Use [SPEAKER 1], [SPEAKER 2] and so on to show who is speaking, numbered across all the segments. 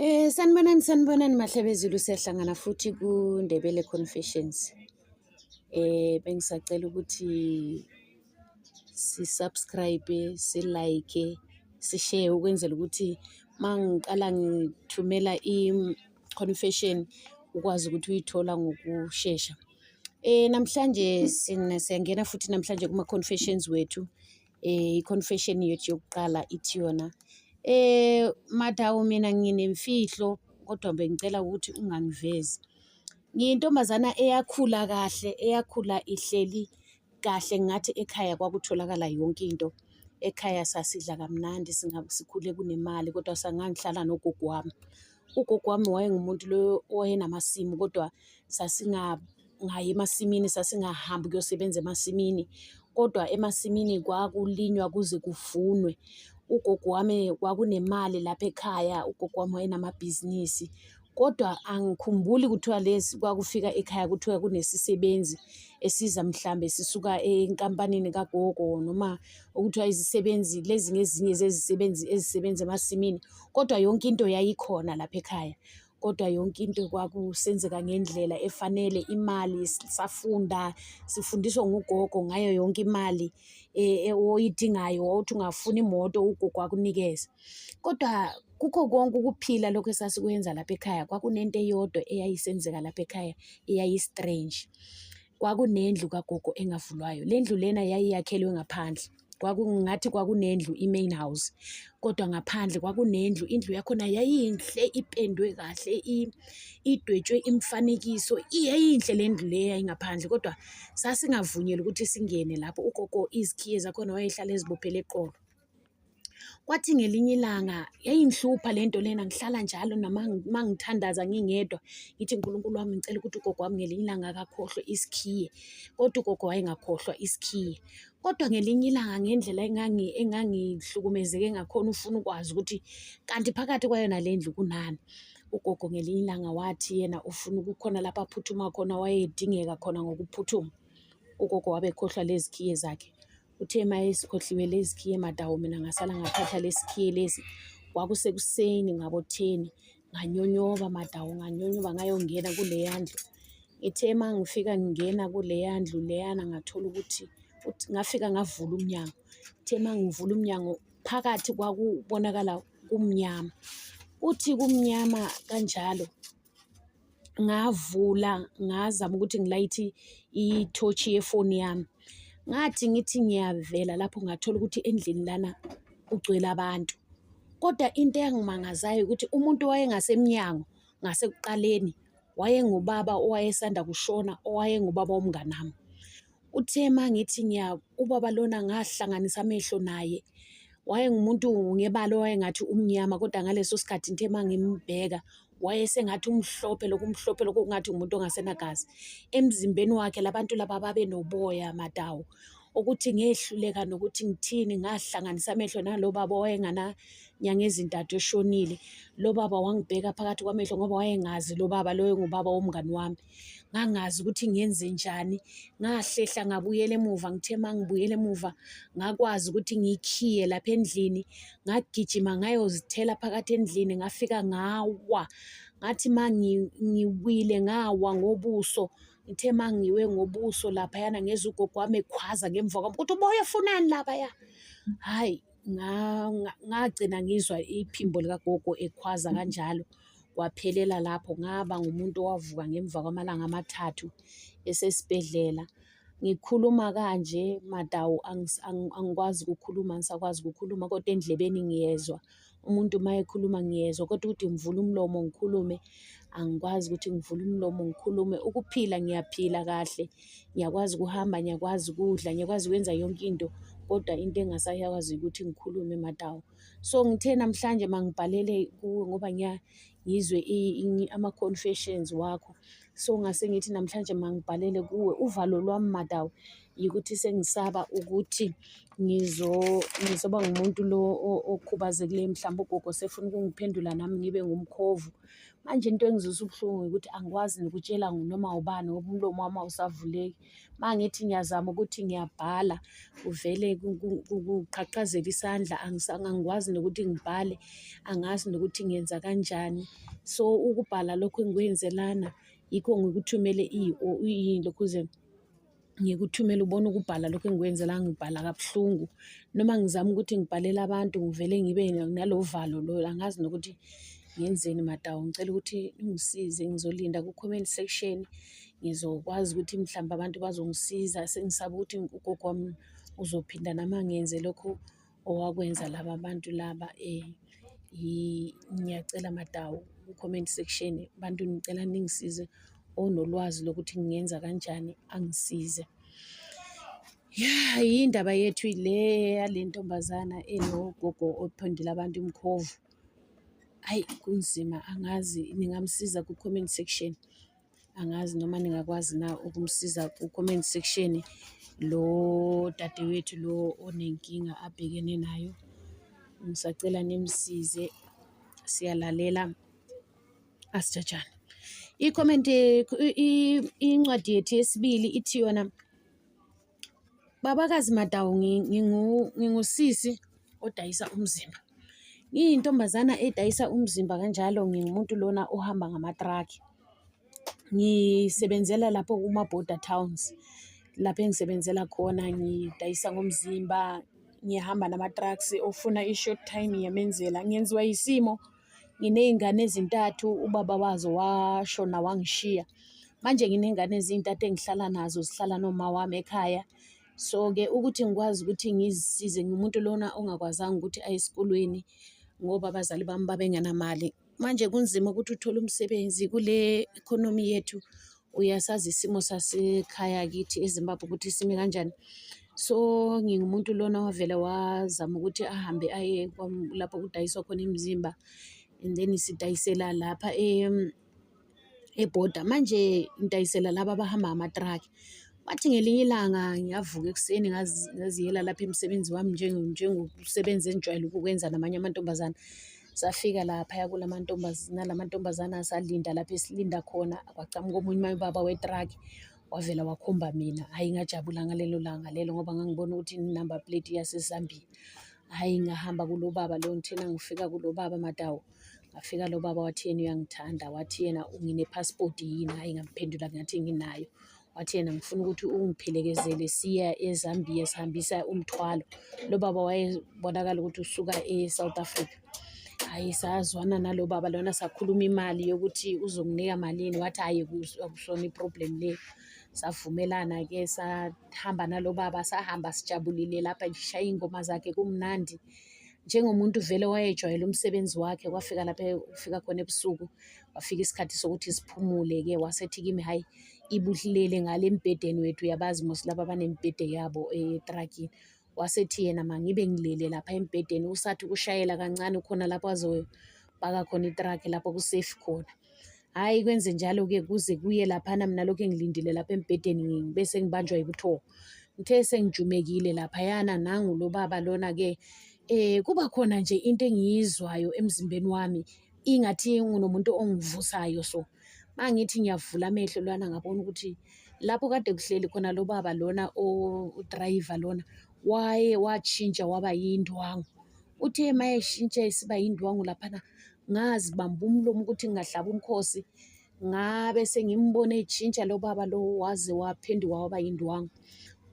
[SPEAKER 1] Sanibonani sanibonani Mahlabezulu, siyahlangana futhi kuNdebele Confessions. Bengisacela ukuthi si-subscribe, si-like, si-share ukwenzela ukuthi mangiqala ngithumela i-confession ukwazi ukuthi uyithola ngokushesha. Namhlanje siyangena futhi namhlanje kuma-confessions wethu. I-confession yethu yokuqala ithi yona, Madawu, mina nginemfihlo kodwa bengicela ukuthi ungangivezi. Ngiyintombazana eyakhula kahle, eyakhula ihleli kahle, ngathi ekhaya kwakutholakala yonke into. Ekhaya sasidla kamnandi, sikhule kunemali, kodwa ngangihlala nogogo wami. Ugogo wami wayengumuntu lo owayenamasimu, kodwa sasingayi emasimini, sasingahambi ukuyosebenza emasimini, kodwa emasimini kwakulinywa kuze kuvunwe. Ugogo wami kwakunemali lapha ekhaya, ugogo wami wayenamabhizinisi, kodwa angikhumbuli kuthiwa lezi kwakufika ekhaya kuthiwa kunesisebenzi esiza mhlambe sisuka enkampanini kagogo, noma okuthiwa izisebenzi lezi ngezinye zezisebenzi ezisebenza emasimini, kodwa yonke into yayikhona lapha ekhaya. Kodwa yonke into kwakusenzeka ngendlela efanele. Imali safunda, sifundiswa ngugogo ngayo yonke imali oyidingayo. Wawuthi ungafuna imoto, ugogo akunikeze. Kodwa kukho konke ukuphila lokhu esasikwenza lapha ekhaya, kwakunento eyodwa eyayisenzeka lapha ekhaya eyayi-strange. Kwakunendlu kagogo engavulwayo. Le ndlu lena yayiyakhelwe ngaphandle. Kwakungathi kwakunendlu i-main house, kodwa ngaphandle kwakunendlu. Indlu yakhona yayiyinhle, ipendwe kahle, idwetshwe imifanekiso. Yayiyinhle le ndlu le eyayingaphandle, kodwa sasingavunyelwa ukuthi singene lapho. Ugogo izikhiye zakhona wayehlala ezibophele eqolo. Kwathi ngelinye ilanga yayingihlupha le nto lena, ngihlala njalo nama mangithandaza ngingedwa, ngithi, "Nkulunkulu wami, ngicela ukuthi ugogo wami ngelinye ilanga akakhohlwe isikhiye." Kodwa ugogo wayengakhohlwa isikhiye. Kodwa ngelinye ilanga, ngendlela engangihlukumezeke ngakhona, ufuna ukwazi ukuthi kanti phakathi kwayona le ndlu kunani. Ugogo ngelinye ilanga wathi yena ufuna kukhona lapho aphuthuma khona, wayedingeka khona ngokuphuthuma. Ugogo wabe ekhohlwa lezi khiye zakhe. Uthe uma esikhohliwe lezi khiye, Madawu, mina ngasala ngathatha lesi khiye lesi. Kwakusekuseni ngabo-10, nganyonyoba, Madawu, nganyonyoba ngayongena kuleya ndlu. Ngithe uma ngifika ngingena kuleya ndlu leyana, ngathola ukuthi ngafika ngavula umnyango. Ngithe uma ngivula umnyango, phakathi kwakubonakala kumnyama. Kuthi kumnyama kanjalo, ngavula, ngazama ukuthi ngilayithe ithotshi yefoni yami. Ngathi ngithi ngiyavela lapho, ngathola ukuthi endlini lana kugcwele abantu. Kodwa into eyangimangazayo ukuthi umuntu owayengasemnyango ngasekuqaleni wayengubaba owayesanda kushona, owayengubaba womnganami. Uthe uma ngithi ubaba lona, ngahlanganisa amehlo naye. Wayengumuntu ngebala owayengathi umnyama, kodwa ngaleso sikhathi ngithe uma ngimbheka wayesengathi umhlophe, lokhu umhlophe lokhu kungathi umuntu ongasenagazi. Emzimbeni wakhe labantu laba babenoboya, Madawu, ukuthi ngehluleka nokuthi ngithini. Ngahlanganisa amehlo nalo baba owayengananyanga ezintathu eshonile. Lo baba wangibheka phakathi kwamehlo ngoba wayengazi lo baba loyo ngubaba womngani wami. Ngangazi ukuthi ngenze njani. Ngahlehla ngabuyela emuva. Ngithe uma ngibuyela emuva, ngakwazi ukuthi ngikhiye lapha endlini. Ngagijima ngayozithela phakathi endlini, ngafika ngawa. Ngathi uma ngiwile, ngawa ngobuso. Ngithe uma ngiwe ngobuso laphayana, ngezwa ugogo wami ekhwaza ngemva kwami ukuthi, "Uboya ufunani laphaya?" Hhayi, ngagcina ngizwa iphimbo likagogo ekhwaza kanjalo, kwaphelela lapho. Ngaba ngumuntu owavuka ngemva kwamalanga 3 esesibhedlela. Ngikhuluma kanje, Madawu, angikwazi ukukhuluma, angisakwazi ukukhuluma, kodwa endlebeni ngiyezwa. Umuntu uma ekhuluma ngiyezwa, kodwa ukuthi ngivule umlomo ngikhulume, angikwazi ukuthi ngivule umlomo ngikhulume. Ukuphila ngiyaphila kahle, ngiyakwazi ukuhamba, ngiyakwazi ukudla, ngiyakwazi ukwenza yonke into, kodwa into engasakwazi ukuthi ngikhulume, Madawu. So ngithe namhlanje mangibhalele kuwe ngoba ngizwe ama-confessions wakho. So ngase ngithi namhlanje mangibhalele kuwe. Uvalo lwami, Madawu, Yikuthi sengisaba ukuthi ngizoba ngumuntu lo okhubazekileyo, mhlawumbe ugogo sefuna ukungiphendula nami ngibe ngumkhovu. Manje into engizwisa ubuhlungu ukuthi angikwazi nokutshela noma ubani ngoba umlomo wami awusavuleki. Uma ngithi ngiyazama ukuthi ngiyabhala kuvele kuqhaqhazele isandla, angikwazi nokuthi ngibhale, angazi nokuthi ngenza kanjani. So ukubhala lokhu engikwenze lana yikho ngikuthumele lokhuze ngikuthumele ubone ukubhala lokhu engikwenze la, ngibhala kabuhlungu. Noma ngizama ukuthi ngibhalele abantu ngivele ngibe nalo valo lolu, angazi nokuthi ngenzeni Madawu. Ngicela ukuthi ungisize, ngizolinda ku-comment section, ngizokwazi ukuthi mhlawumbe abantu bazongisiza. Sengisaba ukuthi ugogo wami uzophinda nami angenze lokhu owakwenza laba bantu laba. Ngiyacela Madawu ku-comment section, bantu ngicela ningisize, onolwazi lokuthi ngingenza kanjani angisize. Ya, yindaba yethu le yale ntombazana enogogo ophendula abantu imikhovu. Hhayi kunzima, angazi ningamsiza ku-comment section. Angazi noma ningakwazi na ukumsiza ku-comment section lo dadewethu lo onenkinga abhekene nayo. Ngisacela nimsize, siyalalela, asijajane. I-comment, incwadi yethu yesibili ithi yona, Babakazi Madawu, ngingusisi odayisa umzimba. Ngiyintombazana edayisa umzimba kanjalo, ngingumuntu lona ohamba ngamatrakhi. Ngisebenzela lapho kuma-border towns, lapho engisebenzela khona ngidayisa ngomzimba, ngihamba nama-trucks, ofuna i-short time ngiyamenzela. Ngenziwa yisimo, nginey'ngane ezintathu, ubaba wazo washona wangishiya. Manje nginey'ngane ezintathu engihlala nazo, zihlala noma wami ekhaya. So-ke ukuthi ngikwazi ukuthi ngizisize, ngingumuntu lona ongakwazanga ukuthi aye esikolweni ngoba abazali bami babengenamali. Manje kunzima ukuthi uthole umsebenzi kule economy yethu, uyasazi isimo sasekhaya kithi eZimbabwe ukuthi sime kanjani. So ngingumuntu lona owavele wazama ukuthi ahambe aye lapho kudayiswa khona imizimba and then sidayisela lapha ebhoda. Manje ngidayisela laba abahamba ngamatraki. Kwathi ngelinye ilanga ngiyavuka ekuseni ngaziyela lapha emsebenzi wami njengokusebenza engijwayele ukukwenza namanye amantombazane. Safika laphaya nala mantombazane, salinda lapho esilinda khona, kwaqhamuka omunye ubaba wetraki wavela wakhomba mina. Hhayi ngajabula ngalelo langa lelo ngoba ngangibona ukuthi inumber plate yaseZambia. Hhayi ngahamba kulo baba lo, ngithena ngifika kulo baba Madawu, ngafika lo baba wathi yena uyangithanda, wathi yena ngine-passport yini? Hhayi ngamphendula ngathi nginayo. Wathi yena ngifuna ukuthi ungiphelekezele siya eZambia sihambisa umthwalo. Lo baba wayebonakala ukuthi usuka e-South Africa. Hhayi sazwana nalo baba lona, sakhuluma imali yokuthi uzonginika malini, wathi hhayi akusona i-problem leyo. Savumelana-ke sahamba nalo baba, sahamba sijabulile lapha ngishaya iy'ngoma zakhe kumnandi. Njengomuntu vele owayejwayele umsebenzi wakhe, kwafika lapho efika khona ebusuku, kwafika isikhathi sokuthi siphumule-ke, wasethi kimi hhayi ibuhlulele ngale embhedeni wethu, uyabazi mos laba abanemibhede yabo etrakini. Wasethi yena mangibe ngilele lapha embhedeni, usathi ukushayela kancane khona lapho azopaka khona itraki lapho ku-safe khona. Hhayi kwenze njalo-ke kuze kuye laphana, mina lokhu ngilindile lapha embhedeni bese ngibanjwa yibuthongo. Ngithe sengijumekile laphayana, nangu lo baba lona-ke kuba khona nje into engiyizwayo emzimbeni wami ingathi ngunomuntu ongivusayo so. Uma ngithi ngiyavula amehlo lana ngabona ukuthi lapho kade kuhleli khona lo baba lona odrayiva lona waye watshintsha waba yindwangu. Uthe uma eshintsha esiba yindwangu laphana, ngazibamba umlomo ukuthi ngingahlaba umkhosi, ngabe sengimbona etshintsha lo baba lo waze waphenduka waba yindwangu.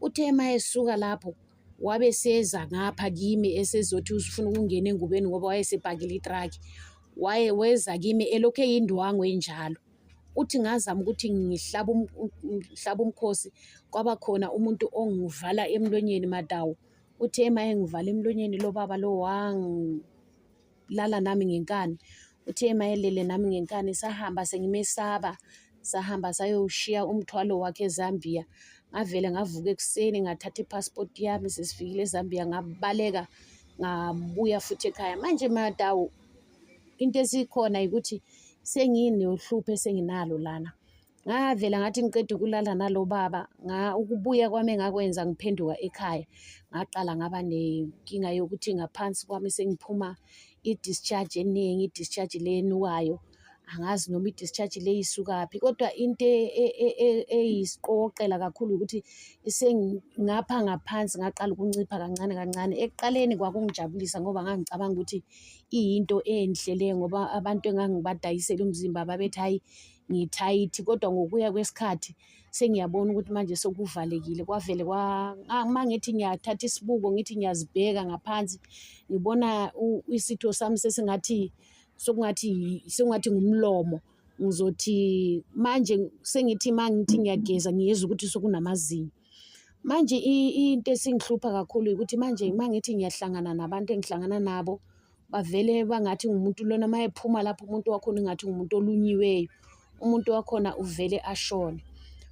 [SPEAKER 1] Uthe uma esuka lapho wabe seza ngapha kimi esezothi ufuna ukungena engubeni ngoba wayesepakile itraki. Waye weza kimi elokhu eyindwangu enjalo. Uthi ngazama ukuthi ngihlabe ngihlabe umkhosi, kwaba khona umuntu ongivala emlonyeni Madawu. Uthe uma engivala emlonyeni lo baba lo lala nami ngenkani. Uthe uma elele nami ngenkani sahamba sengimesaba, sahamba sayowushiya umthwalo wakhe eZambia. Ngavele ngavuka ekuseni ngathatha i-passport yami, sesifikile eZambia ngabaleka ngabuya futhi ekhaya. Manje Madawu, into esikhona ukuthi senginohlupho esenginalo lana. Ngavela ngathi ngiqeda ukulala nalo baba, ukubuya kwami engakwenza ngiphenduka ekhaya, ngaqala ngaba nenkinga yokuthi ngaphansi kwami sengiphuma i-discharge eningi, i-discharge le enukayo. Angazi noma i-discharge le isukaphi, kodwa into eyisiqokoqela kakhulu ukuthi sengapha ngaphansi ngaqala ukuncipha kancane kancane. Ekuqaleni kwakungijabulisa ngoba ngangicabanga ukuthi iyinto enhle le ngoba abantu engangibadayisela umzimba babethi hhayi ngithayithi, kodwa ngokuya kwesikhathi sengiyabona ukuthi manje sekuvalekile. Kwavele uma ngithi ngiyathatha isibuko ngithi ngiyazibheka ngaphansi, ngibona isitho sami sesingathi sokungathi sekungathi ngumlomo. Ngizothi manje sengithi uma ngithi ngiyageza ngiyezwa ukuthi sekunamazinyo. Manje into esingihlupha kakhulu ukuthi manje uma ngithi ngiyahlangana nabantu engihlangana nabo, bavele bangathi ngumuntu lona uma ephuma lapho umuntu wakhona engathi ngumuntu olunyiweyo, umuntu wakhona uvele ashone.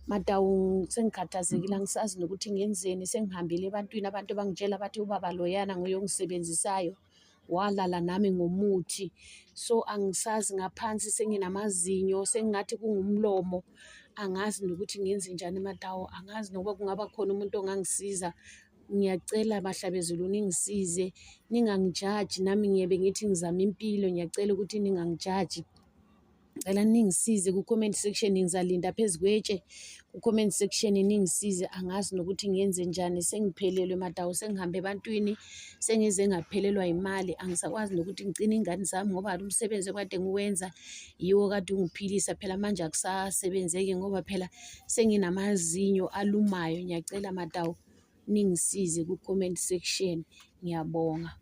[SPEAKER 1] Madawu sengikhathazekile angisazi nokuthi ngenzeni, sengihambile ebantwini abantu bangitshela bathi ubaba loyana nguye ongisebenzisayo, walala nami ngomuthi. So angisazi ngaphansi senginamazinyo sengingathi kungumlomo, angazi nokuthi ngenzenjani Madawu, angazi nokuba kungaba khona umuntu ongangisiza. Ngiyacela Mahlabezulu ningisize, ningangijaji nami ngiyabe ngithi ngizama impilo, ngiyacela ukuthi ningangijaji. Ngicela ningisize ku-comment section, ngizalinda phezu kwetshe ku-comment section ningisize. Angazi nokuthi ngenze njani, sengiphelelwe Madawu, sengihambe ebantwini, sengize ngaphelelwa imali, angisakwazi nokuthi ngigcine iy'ngane zami ngoba umsebenzi ekade ngiwenza yiwo okade ungiphilisa. Phela manje akusasebenzeki ngoba phela senginamazinyo alumayo. Ngiyacela Madawu ningisize ku-comment section, ngiyabonga.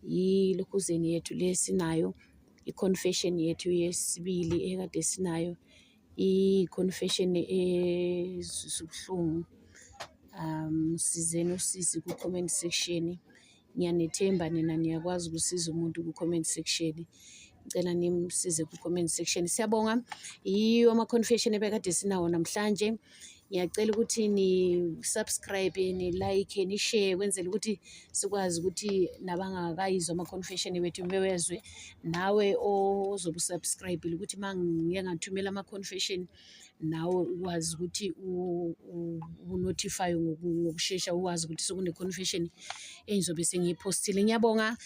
[SPEAKER 1] Yilokhuzeni yethu le esinayo, i-confession yethu yesibili ekade sinayo, i-confession ezwisa ubuhlungu. Sizeni usisi ku-comment section. Ngiyanethemba nina niyakwazi ukusiza umuntu ku-comment section. Ngicela nimsize ku-comment section. Siyabonga. Yiyo ama-confession ebekade sinawo namhlanje. Ngiyacela ukuthi ni-subscribe, ni-like, ni-share kwenzela ukuthi sikwazi ukuthi nabangakayizwa ama-confession wethu bewezwe. Nawe ozobe u-subscribe-ile ukuthi uma ngike ngathumela ama-confession nawe ukwazi ukuthi u-notify-we ngokushesha ukwazi ukuthi sekune-confession engizobe sengiyiphostile. Ngiyabonga,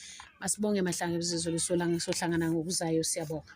[SPEAKER 1] masibonge Mahlangabezizwe sohlangana ngokuzayo, siyabonga.